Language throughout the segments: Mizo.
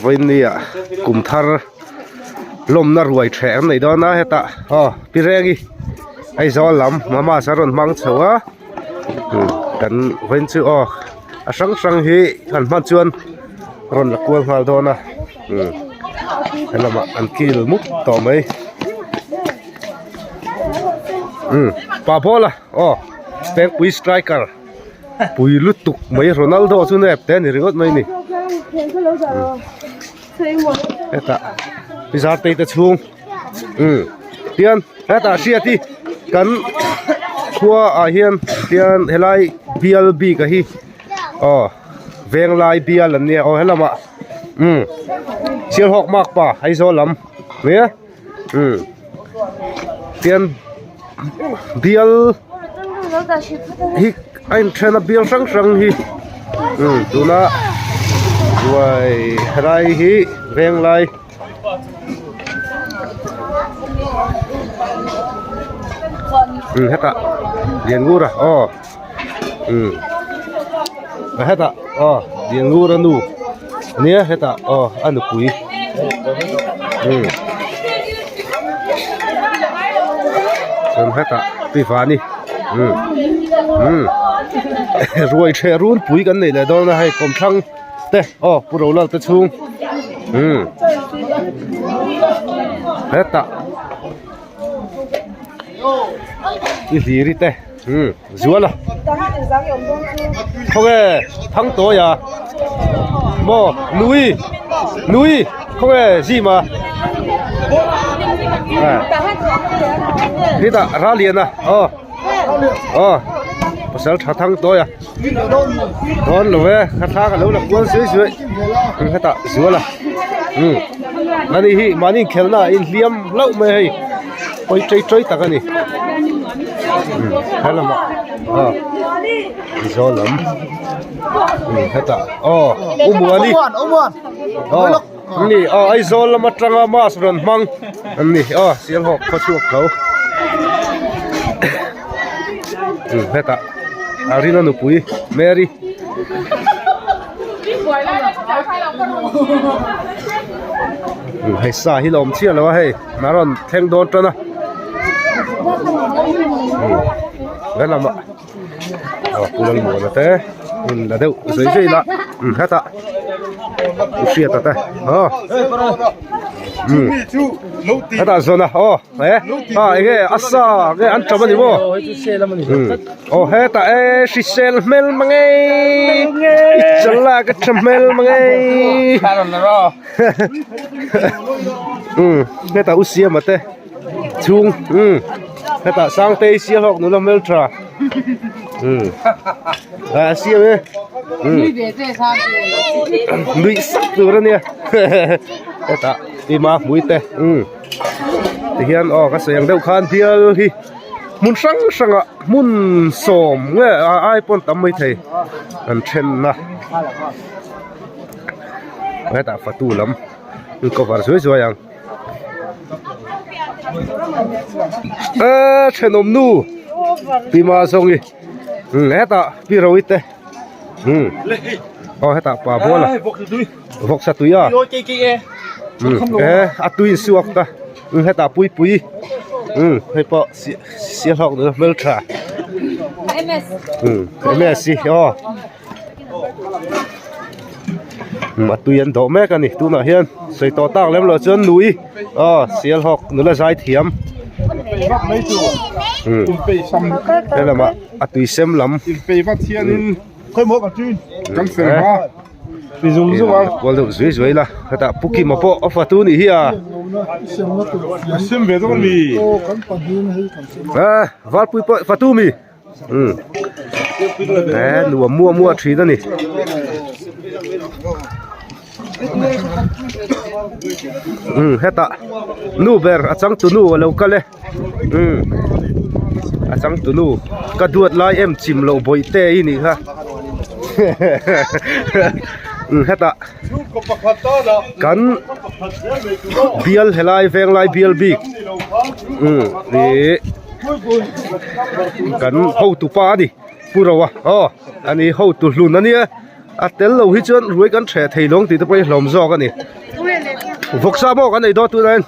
Vawiin nia kum thar lawmna ruai ṭheh an nei dawn a hetah aw pi Rengi Aizawl lam mama sa rawn hmang chho a kan vawiin chu aw a hrang hrang hi han hman chuan rawn la kual nghal dawn a helamah an kil mup tawh mai pa ball a aw Pengpui striker. Pui lutuk mai Ronaldo chu nep te a ni ringawt mai a ni hetah pi Zartei te chhung umm tian hetah hriat hi kan khua ah hian tian helai bial bik a hi aw venglai bial an nia aw helamah umm Sialhawk makpa Aizawl lam nia. Umm tian bial hi a inthen a bial hrang hrang hi umm tuna uai helai hi venglai umm hetah Lianngura aw umm hetah aw Lianngura nu. Nia hetah aw a nupui umm chuan hetah pi vani umm umm ruai ṭheh runpui kan neih leh dawn a hei kawmthlang te aw pu Rolal te chhung umm hetah i hliri te umm Zuala khawnge Thangtawia maw Nui Nui khawnge Zima hetah Raliana aw aw pasal tha Thangtawia dawn lo e ka thla ka lo la kual zui zui hetah Zuala umm ani hi mahni inkhelhna ah inhliam hlauh mai a hei. Pawi ṭei ṭei tak a ni helamah aw Mizo lam hetah aw U Muani aw ni aw Aizawl lam atanga mask rawn hmang an ni aw Sialhawk khaw chhuak tho hetah Arina nupui Mary. Hei sa hi la awm chiah lo a hei a rawn thleng dawn tan a he lamah aw pu Lalmuana te in la deuh zui zui la hetah u Hriata te aw hetah zawn a aw he a enge a sa nge an ṭam a ni maw. Aw hetah e hrisel hmel mange i chala ka tha hmel mange umm hetah u siama te chhung umm hetah sangtei sialhawk nula hmel tha umm a siam e umm nuih sak tur ania hetah tima hmui te umm tihian aw ka sawi ang deuh khan bial hi. Hmun hrang hrangah hmun sawm nge a ai pawn tam mai thei an thenna hetah fatu lam an cover zuai zuai ang eee thenawm nu pi ma zawng i hetah pi ro i te umm aw hetah pa buala vawksa tui a eee a tui insuak ta. Hetah puipui umm hei pawh sialhawk nula hmeltha umm ms hi aw a tui an dawh mek a ni tunah hian sawi tawh tak lem loh chuan nui aw sialhawk nula zai thiam umm helamah a tui sem lam. Kual deuh zui zui la hetah pu Kima pawh a fatu nih hi a eh Valpui pawh fatu mi umm eh nuam muah muah thin a ni. Umm hetah nu ber a changtu nu a lo kal e umm a changtu nu ka duat lai em chim loh bawihte i nih kha umm hetah kan bial helai venglai bial bik umm ih kan hotu pa a ni pu roa aw ani hotu hlun a nia. A tel lo hi chuan ruai kan hreh thei lawng tih te pawh hi hlawm zawk a ni. Vawksa maw kan ei dawn tunah hian.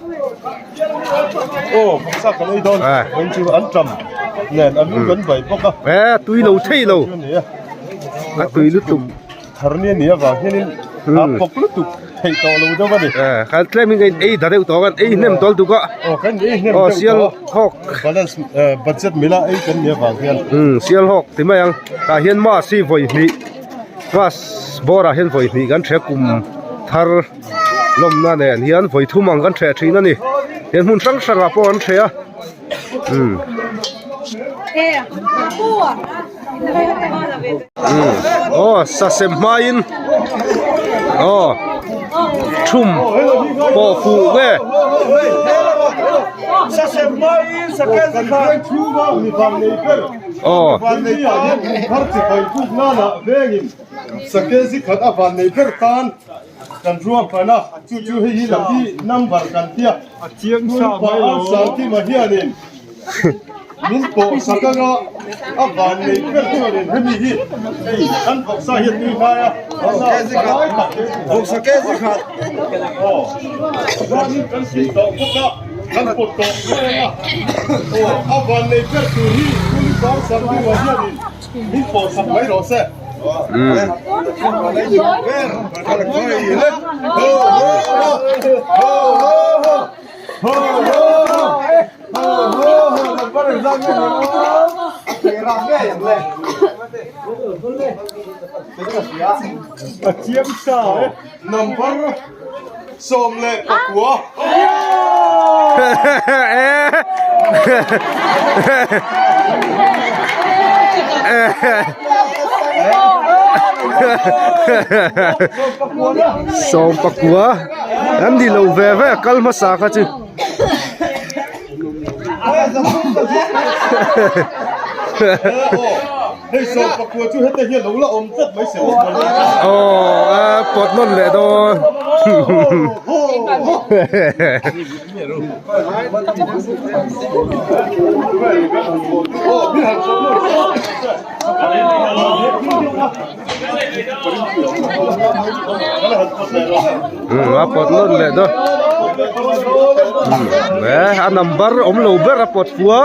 Aw vawksa kan ei dawn an chu an tam nen an lu kan vai bawk a. E tui lo thei lo. A tui lutuk. Thar ni a nih avang hianin a pawk lutuk theih tawh lo deuh a ni. E khan tlem in kan ei da deuh tawh kan ei hnem tawl tuk a. Aw kan ei hnem deuh tawh. Aw sial hawk. Balance budget mila ei kan nih avang hian. Sial hawk ti mai ang. Tah hian mass hi vawi hnih. Class bawrah hian vawi hnih kan ṭhe kum thar lawmna nen hian vawi thum ang kan ṭheh ṭhin a ni he hmun hrang hrangah pawh an ṭheh a umm umm aw sasem hmain aw thum pawh fuh nge. Aw. Sakezi khat a van nei ber tan kan ruahman a, chu chu hei hi lucky number kan tia a chiang sa mai lo. Sangkima hianin min pawh sak anga a van nei ber chuanin hemi hi hei kan vawksa hi a tui hnai a, palai tak Vawksakezi khat. Aw, chuanin kan tih tawh bawk a. Kan pawt tawh reng a, aw a van nei ber tur hi Pulivar Sangdiwa hianin min pawh sak mai rawh se. A chiang sa e. Number 19. 19 an ni lo ve ve a kal hmasa kha chu. Hei 19 chu heta hian lo la awm tlat mai se Aw a pawt nawn leh dawn. Um a pawt nawn leh dawn. Um e a number awm lo ber a pawt fuh a.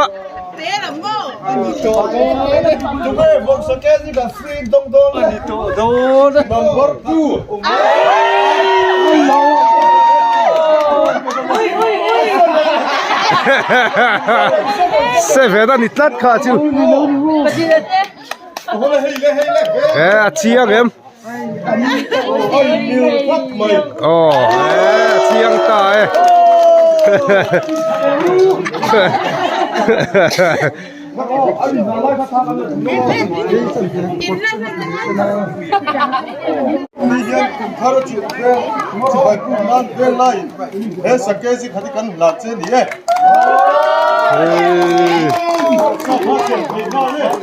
Seven a ni tlat kha chu e a chiang em aw e a chiang ta e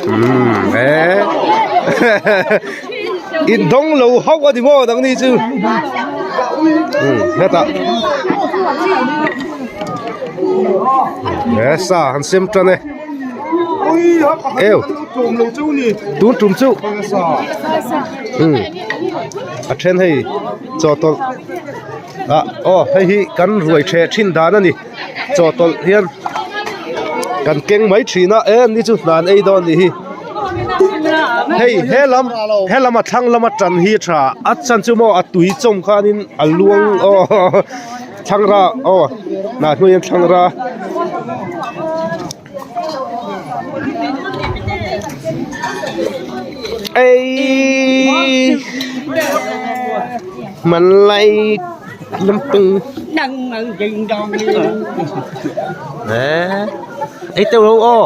Umm e in dawng lo hauh a ni maw nangni chu umm hetah he sa han sem tan e eu tun tum chu umm a then hei chawhtawlh ah aw hei hi kan ruai theh thin dan a ni. Chawhtawlh hian kan keng mai thin a e ni chu hna an ei dawn nih hi hei he lam he lam a thlang lama tan hi a tha a chan chu maw a tui chawm khanin a luang aw thlangra aw hnah hnuai hian thlangra. Ei hmanlai lampang ei teuh lo aw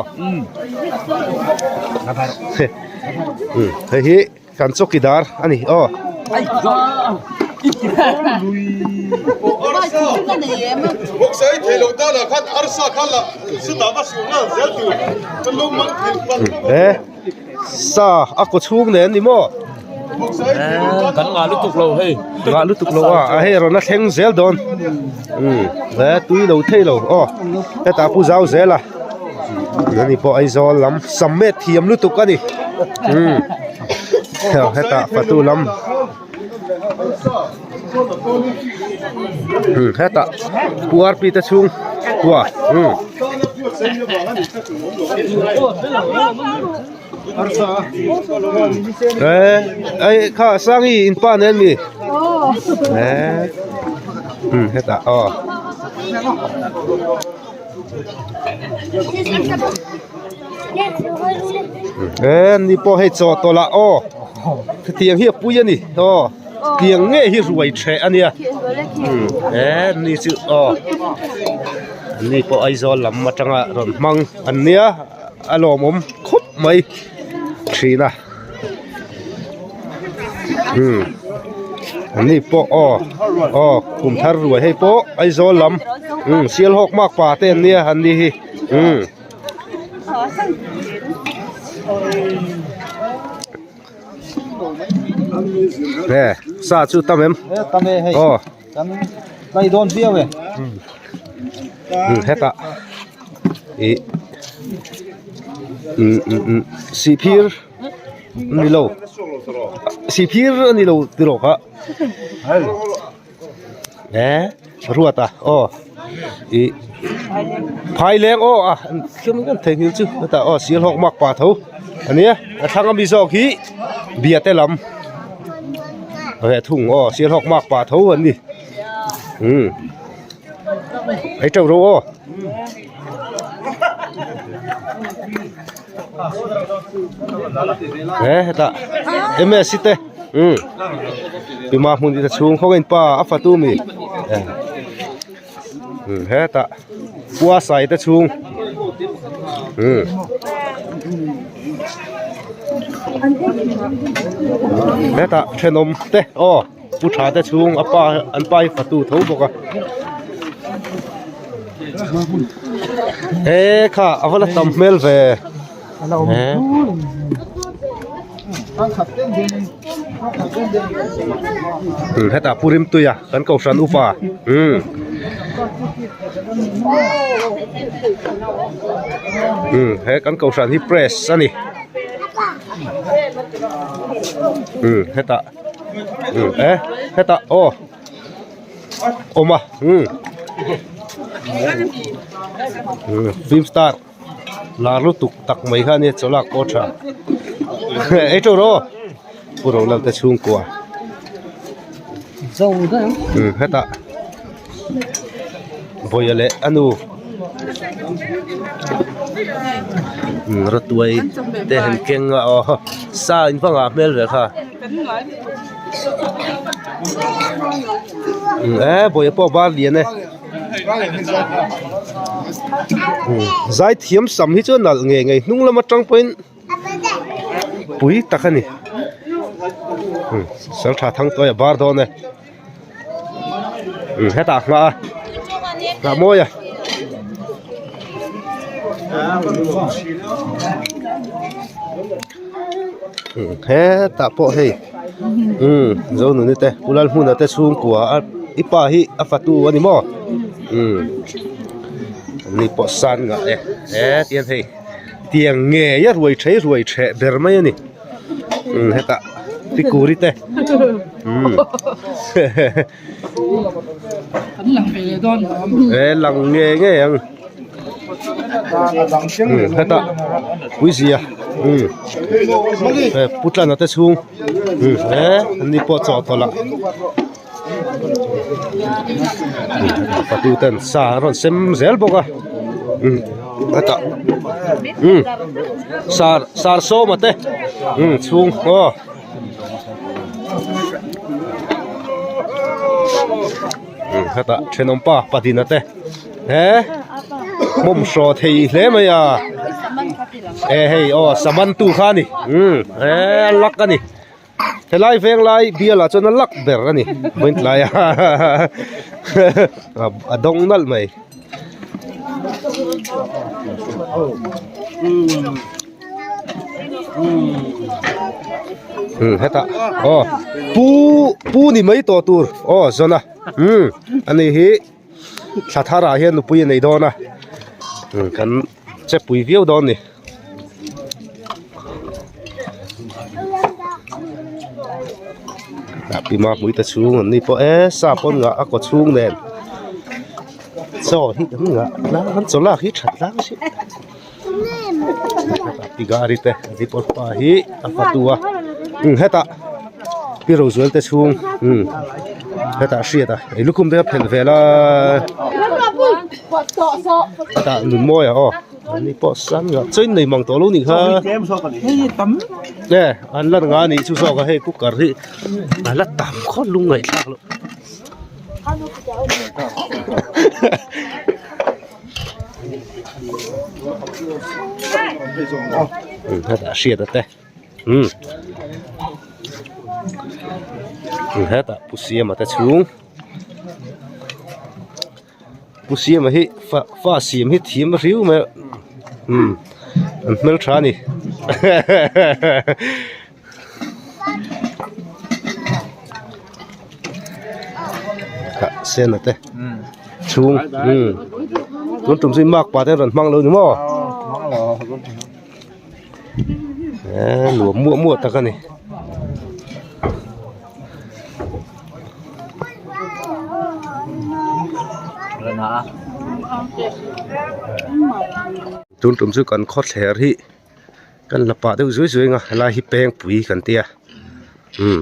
hei hi kan chawkidar a ni aw. He sa a kaw chhung nen ni maw kan ngah lutuk lo hei ngah lutuk lo a a hei rawn a thleng zel dawn umm he tui lo thei lo aw hetah pu zau zel a ani pawh Aizawl lam sam met thiam lutuk a ni umm hetah fatu lam. Um hetah Pu RP te chhung kua um. Eh ai kha Sangi in pa nen mi eh um hetah aw. Eh ni pawh hei chaw tawlh ah aw hetiang hi a pui a ni aw tiang nge hi ruai ṭheh a nia eh ni chu aw ni pawh Aizawl lam atanga rawn hmang an nia a lawmawm khawp mai thin a umm an ni pawh aw aw kum thar ruai hei pawh Aizawl lam umm Sialhawk makpa te an nia an ni hi umm. He sa chu tam em tam e hei aw kan tlai dawn viau e um hetah ih um um um sihphir ani lo sihphir ani lo tiraw kha eh ruat a aw ih phaileng aw a thil kan theihnghilh chu hetah aw sialhawk mak pa tho ania a thlang ami zawk hi biate lam ve thung aw sialhawk mak pa tho an ni umm ei teuh rawh aw. He hetah ms te umm tumah hmun te chhung khaw in pa a fatu mi umm hetah khua sai te chhung umm hetah thenawm te aw pu tha te chhung a pa an pa hi fatu tho bawk a he kha a va la tam hmel ve he hetah pu Rimtuia kan kohhran upa umm umm he kan kohhran hi press a ni umm hetah. Um eh hetah aw awm a um um film star lar lutuk tak mai kha ania chaw lak pawh a tha ei teuh rawh aw pu Ronald te chhungkua um hetah Vawiah leh a nu rawtuai te han keng a aw sa in va ngah hmel ve kha eh vawiah pawh a bar lian e zaithiam sam hi chu a nalh ngei ngei hnung lam atang pawhin pui tak a ni sal tha thang tawi a bar dawn e. Um hetah nghah a nghah mawi a um hetah pawh hei um zonuni te pu lalhmuna te chhungkua a i pa hi a fatu a ni maw um ani pawh san ngah e he tiang hei tiang ngei a ruai thei ruai theh ber mai a ni. Um hetah tikuri te um he lang ngei ngei ang um hetah puizia um he putlana te chhung um he an ni pawh chawhtawlh ah fatu ten sa an rawn sem zel bawk a um hetah um sar sar sawma te um chhung aw um hetah thenawm pa padina te he hmawm hraw thei hle mai a e hei aw saman tu kha a ni um he a lak a ni. Helai veng lai bial ah chuan a lak ber a ni vawiin tlai a a dawng nalh mai. Um hetah aw pu pu ni mai tawh tur aw zawn a um ani hi thla thar ah hian nupui a nei dawn a um kan che pui viau dawn a ni. Pi Mahmui te chhung an ni pawh e sa pawn ngah a kaw chhung nen chaw hi an ngah tlang an chaw lak hi that tlang si pi gari te ri pawt pa hi a fatu a um hetah pi Rozual te chhung um hetah hriat a ei lukhum te a phelh vel a hetah nunmawi a aw. An ni pawh sang ngah chaw in nei mang tawh lo nih kha nge an lan nga nih chu zawk a hei cooker hi a la tam khawp lung ngaihthlak loh hetah hriat a te umm hetah pu siama te chhung. Pu Siama hi fa fa siam hi thiam riu mai a umm an hmeltha a ni ah sena te chhung umm tun tum chu mark pa te rawn hmang lo ni maw eh nuam muah muah tak a ni. Tun tum chu kan khawthler hi kan la pah deuh zui zui ang a helai hi pengpui kan tia umm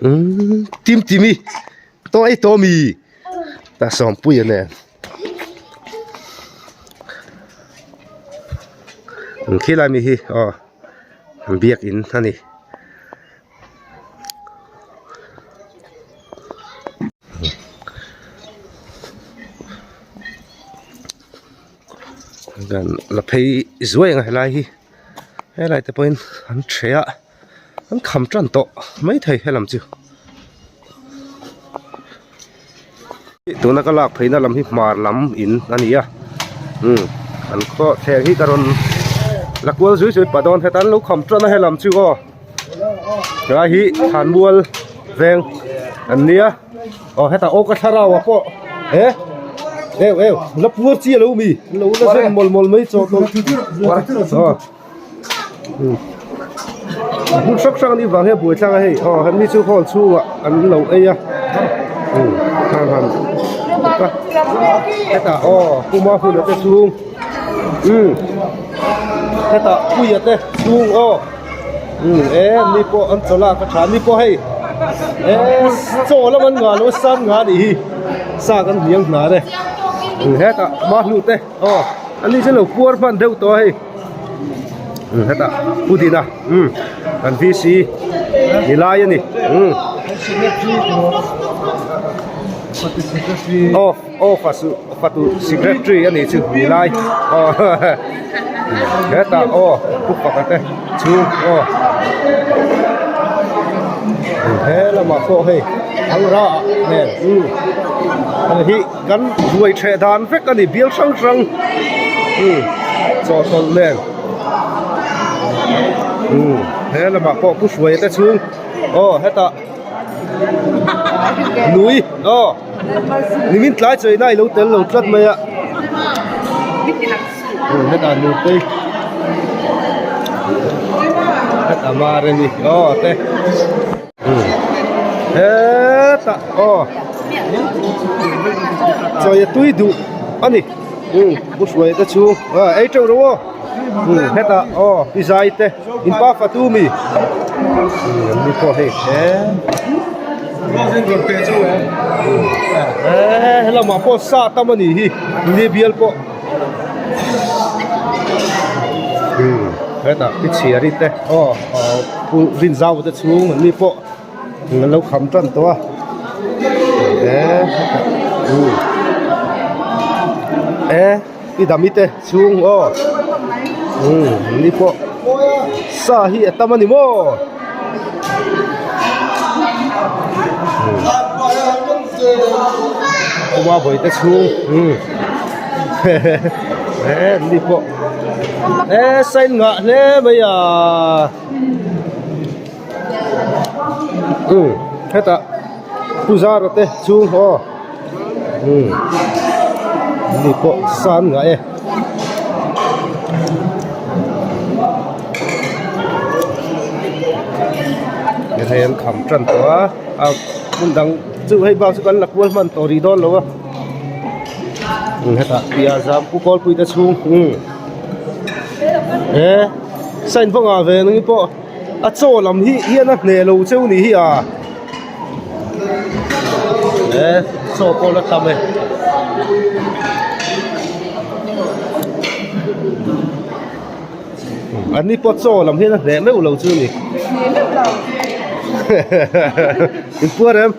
umm tim timi tawh ei tawh mi ta sawmpui a nen. Ang khi lai mi hi aw biakin a ni. Kan la phei zuai ang a helai hi helai te pawhin an ṭheh a an kham ṭan tawh maithei helam chu. Tuna ka lak pheina lam hi hmar lam in a ni a umm an khaw thleng hi ka rawn la kual zui zui pah dawn heta an lo kham tan a helam chu aw helai hi thlanmual veng an nia aw hetah aw ka thlarau ah pawh he eu eu la puar chi alo mi lo la zen mawlh mawlh mai chaw tawlh aw. Hmun hrang hrang anih vang hian buai tlang a hei aw hemi chu hall chhungah an lo ei a umm han han hetah aw puma huna te chhung umm hetah puia te chhung aw umm e mi pawh an chaw lak a tha mi pawh hei e chaw lam an ngah lo a sam ngah anih hi sa kan hniang hna te hetah mahlu te aw ani chu lo puar hman deuh tawh a hei. Hetah pudina umm kan VC ni lai a ni umm aw aw fasu fatu secretary a nih chu ni lai aw hetah aw pu pakhat te chhung aw he lamah pawh hei thlangra ah nen umm hei hi. Kan ruai theh dan vek a ni bial hrang hrang umm chawhtawlh nen umm he lamah pawh pu hruaia te chhung aw hetah nui aw nimin tlai chawi na ilo tel lo tlat mai a umm hetah nutei hetah maremi aw te. Hetah aw chawi a tui duh a ni pu hruaia te chu ei teuh ro aw hetah aw pi zai te in pa fatu mi an ni pawh hei he helamah pawh sa tam a nih hi ni bial pawh. Hetah pi chhiari te aw pu rinzau te chhung an ni pawh an lo kham tan tawh a e e pi dami te chhung aw an ni pawh sa hi a tam a ni maw. Kuma vawi te chhung he ni pawh he sign ngah hle mai a um hetah puzara te chhung aw um ni pawh san ngah e. Hei an kham tan tawh a a hmun dang chu hei bak chu kan la kual hman tawh rih dawn lo a hetah piah zam pu kawlpui te chhung umm he sign vawng ah ve nang pawh a chaw lam hi hian a hneh lo cheu ni hi a he chaw pawh la tam e. An ni pawh chaw lam hian a hneh meuh lo chu a ni. Hneh meuh lo. In puar em?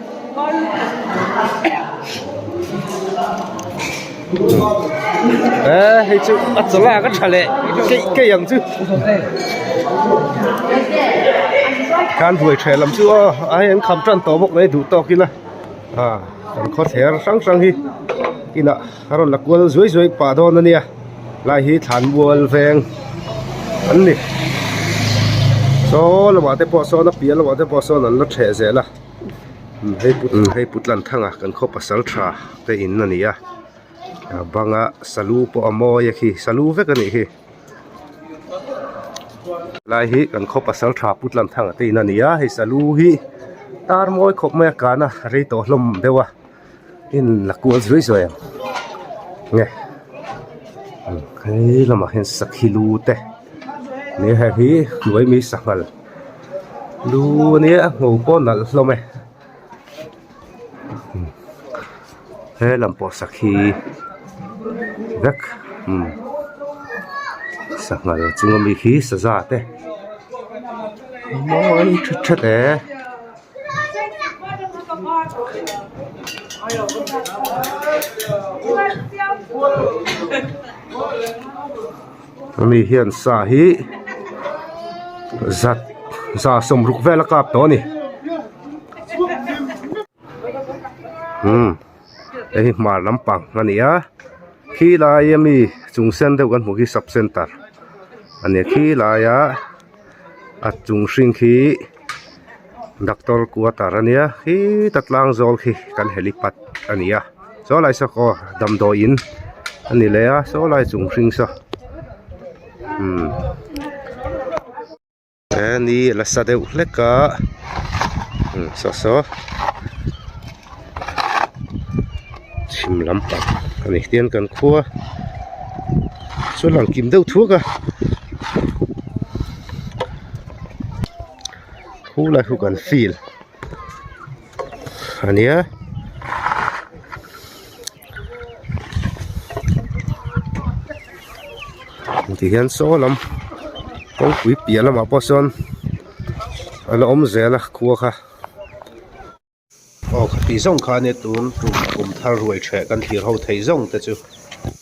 Ê hei chu a chaw lak a tha leh keih keih ang chu. Khan buai tha lam chu aw a hei an kham tan tawh bawk mai duh tawk ila a kan khaw thler hrang hrang hi inah. A rawn la kual zuai zuai pah dawn a nia lai hi thlan mual veng an ni saw lamah te pawh sawn a piah lamah te pawh sawn an la theh zel a hei hei putlan thanga kan khaw pasal tha te in a ni a a banga salu pawh a mawi a khi salu vek a nih hi lai hi kan khaw pasal tha putlan thanga te in a ni a hei salu hi tar mawi khawp mai a kana rei tawh hlawm deuh a. In la kual zuai zuai ang nge hei lamah hian sakhi lu te ni hei hi hnuai mi sanghal lu a nia a ngho pawh a nalh hlawm e he lam pawh sakhi vek umm sanghal chunga mi khi saza te mawi tha tha te. Ani hian sa hi zat za sawmruk vel a kap tawh a ni umm hei hi hmar lampang a ni a khi lai ami chung sen deuh kan hmuh khi sub center a ni a khi laia. A chung hring khi doctor quarter a nia khita tlang zawl khi kan helipad a ni a saw lai saw aw damdawi in a ni leh a saw lai chung hring saw umm he ni a la sa deuh hlek a umm saw saw chhim lampang a ni tian kan khua chu lang kim deuh thuak a khu lai khu kan field a nia. Tihian saw lam kawngpui piah lamah pawh sawn a la awm zel a khua kha. Aw khati zawng kha ania tun tum kum thar ruai theh kan thlir ho thei zawng te chu.